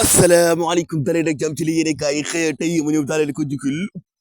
asalaamaaleykum dalee nag jàmm ci li yéene kaay yi xëy tey ma ñëw dalee ko jukkil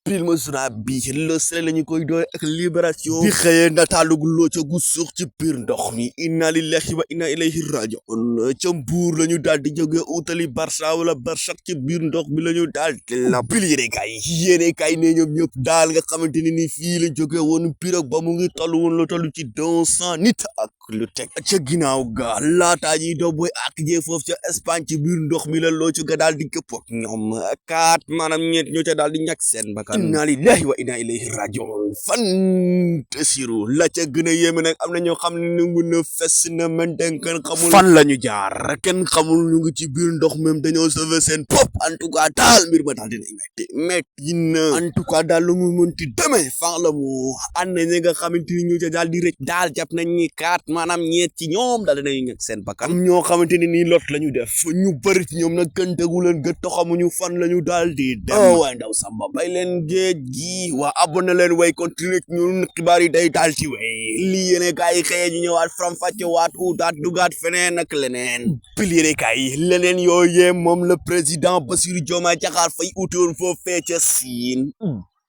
film sura bi le Soleil la ñu koy doy ak Libération bi xëyee nataalug looco gu suux ci biir ndox mi inna lillahi wa inna ilayhi rajiun ca Mbuur la ñu daal di jóge utali Barça wala Barsak ci biir ndox mi la ñu daal di la bil yéene kaay ne ñoom ñëpp daal nga xamante ne ni fii la jóge woon pirogue ba mu ngi toll woon lu toll ci 200 nit ak lu teg ca ginnaaw ga laataa ñuy daw booy ak jee foofu ca Espagne ci biir ndox mi la looco ga daal di këpp ak ñoom kaat maanaam ñeent ñoo ca daal di ñàkk seen bakkan inna lillahi wa inna ilayhi rajiun fantasiru la ca gën a yéeme nag am na ñoo xam ne nangu na fes na menten kenn xamul fan la ñu jaar kenn xamul ñu ngi ci biir ndox même dañoo sauver seen pop en tout cas daal mbir ma daal dina metti na en tout cas daal lu mu mënti demee fan la mu ànd na ñi nga xamante ni ñu ca daal di rëcc daal jàpp nañ ñi kaat maanaam ñeet ci ñoom daal dinañu ñàkk seen bakkan ñoo xamante ni nii lot la ñu def ñu bëri ci ñoom nag kenn tegu leen gët xamuñu fan la ñu daal di dem waaye ndaw Samba bay leen géej gi waa abonné leen way continue ñun xibaar yi day daal ci way lii yéene kaay yi xëyee ñu ñëwaat faram fàcce waat utaat dugaat feneen ak leneen pil yéene kaay yi leneen yooyee moom le président Bassirou Diomaye Diakhar Faye utoon foofee ca Siin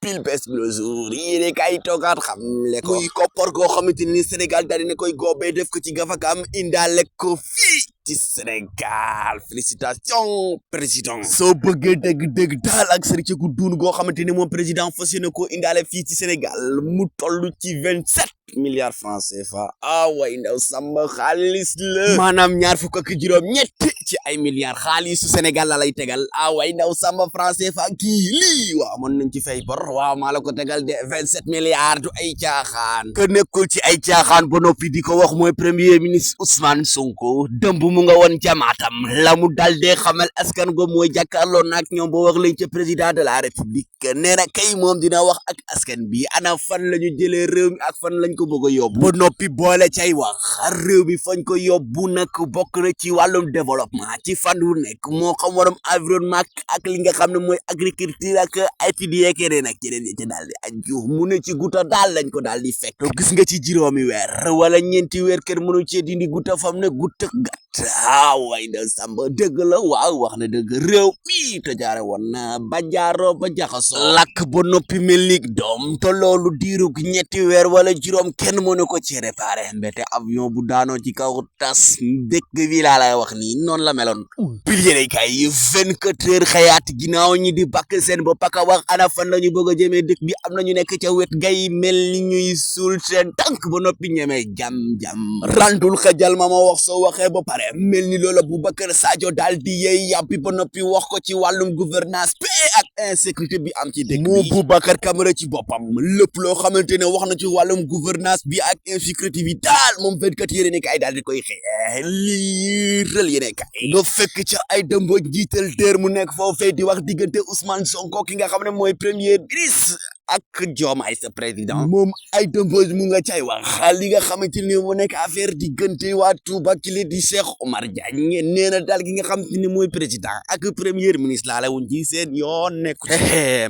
pile bes bi le jour yéene kaay toogaat xam le ko muy koppar goo xamante ni Sénégal daal dina koy góobee def ko ci gafakam indaale ko fii ci Sénégal félicitations président soo bëggee dégg daal ak sëriñ gu duun goo xamante ni moom président fas yéene ko indaale fii ci Sénégal mu toll ci 27 milliards francs CFA way ndaw Samba xaalis la maanaam ñaar fukk ak juróom ñett ci ay milliards xaalisu Sénégal la lay tegal way ndaw Samba francs CFA kii lii waaw mën nañ ci fay bor waaw maa la ko tegal de 27 milliards du ay caaxaan ke nekkul ci ay caaxaan ba noppi di ko wax mooy premier ministre Ousmane Sonko dëmb mu nga woon jamaatam la mu dal dee xamal askan go mooy jàkkaarloo naak ñoom ba wax lañ ca président de la république nee na kay moom dina wax ak askan bi ana fan la ñu jëlee réew mi ak fan lañ ko bëgg a yóbbu ba noppi boole cay wax réew mi fañ ko yóbbu nag bokk na ci wàllum développement ci fan wu nekk moo xam waram environnement ak li nga xam ne mooy agriculture ak étudier keneen ak yeneen yi ci daal di aju mu ne ci guta daal lañ ko daal di fekk gis nga ci juróomi weer wala ñeenti weer kër mënu cee dindi guta fam ne guta gat way ndaw Samba dëgg la waaw wax na dëgg réew mi te jaare woon na ba jaaroo ba jaxasoo lakk ba noppi mel ni doom te loolu diirug ñetti weer wala juróom kenn mënu ko ci réparé mbete avion bu daanoo ci kaw tas dëkk bi laa lay wax nii noonu la meloon pil yéene kay 24 heures xëyaat ginnaaw ñi di bakk seen ba paka wax ana fan la ñu bëgg a jëmee dëkk bi am na ñu nekk ca wet gay mel ni ñuy suul seen tànk ba noppi ñemee jam randul xajal ma wax soo waxee ba pare mel ni loola Boubacar Sadio daal di yey yàbbi ba noppi wax ko ci wàllum gouvernance paix ak insécurité bi am ci dëkk bi mu Boubacar Camara ci boppam lépp loo xamante ne wax na ci wàllum gouvernance bi ak insécurité bi daal moom 24 heures yéene kaay daal di koy xëy lii rël yéene kaay nga fekk ca ay dëmbo jiital déer mu nekk foofee di wax diggante Ousmane Sonko ki nga xam ne mooy premier ministre ak Diomaye sa président moom ay dëmbooj mu nga cay wax li nga xamante ni mu nekk affaire diggante waa Touba ki li di Cheikh Omar Diagne nee na daal gi nga xamante ni mooy président ak premier ministre laa la wuñ ci seen yoon nekk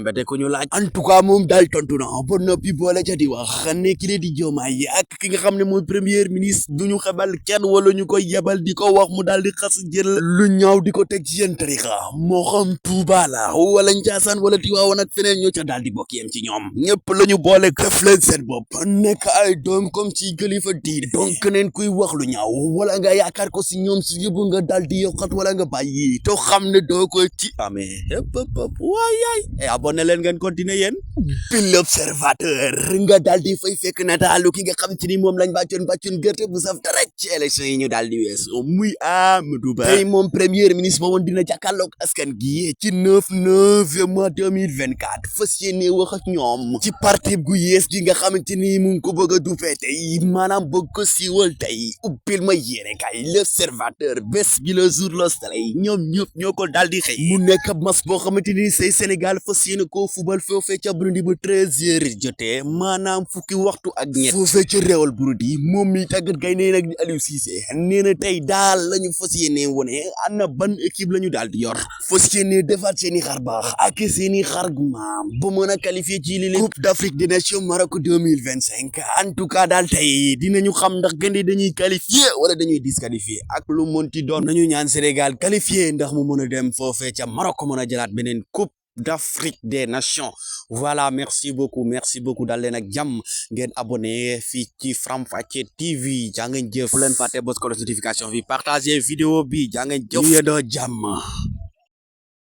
mbete ko ñu laaj en tout cas moom daal tontu na ba noppi boole ca di wax ne ki li di Diomaye ak ki nga xam ne mooy premier ministre duñu xebal kenn wala ñu koy yebal di ko wax mu daal di xas jël lu ñaaw di ko teg ci seen tarixa moo xam Touba la wala Ndiassane wala Tivaouane ak feneen ñoo ca daal di bokk yem ci ñëpp lañu boole def leen seen bopp nekk ay doom comme ci kilifa diine donc neen kuy wax lu ñaaw wala nga yaakaar ko si ñoom su yëbu nga daal di yokkat wala nga bàyyi to xam ne doo koy ci amee hëpp waayaay abonné leen ngeen continuer yéen pile l'observateur nga daal di fay fekk nataalu ki nga xam te ni moom lañ bàccoon gerte bu saf dara ci élection yi ñu daal di weesu muy Amadou Ba tey moom premier ministre moomoon dina jàkkaarloog askan gi ci 9 mois 2024 fas yéene wax ak ñoom ci parti gu yees gi nga xamante ni mu ngi ko bëgg a dupee tey maanaam bëgg ko siiwal tey ubbil ma yéene kay l'observateur bés bi le jour le soleil ñoom ñëpp ñoo ko daal di xëy mu nekk ab mas boo xamante ni say Sénégal fas yéene koo fubal foofee ca Burundi bu 13h jotee maanaam fukki waxtu ak ñett foofee ca réewal Burundi moom mi tàggat gay nee nag di Aliou Cissé nee na tey daal la ñu fas yéene wone ana ban équipe la ñu daal di yor fas yéene defaat seeni xar baax ak seeni xar maam ba mën a qualifié ci jili Coupe d'Afrique des Nations Maroc 2025 en tout cas daal tey dinañu xam ndax gaynde dañuy qualifié wala dañuy disqualifié ak lu monti doon nañu ñaan Sénégal qualifié ndax mu mën a dem foofee ca Maroc mën a jëlaat beneen Coupe d'Afrique des Nations. Voilà, merci beaucoup dal leen ak jàmm ngeen abonné fii ci Faram Facce TV jaa ngeen jëf bu leen fàtte bës ko notification bi partager vidéo bi jaa ngeen jëf yéen a jàmm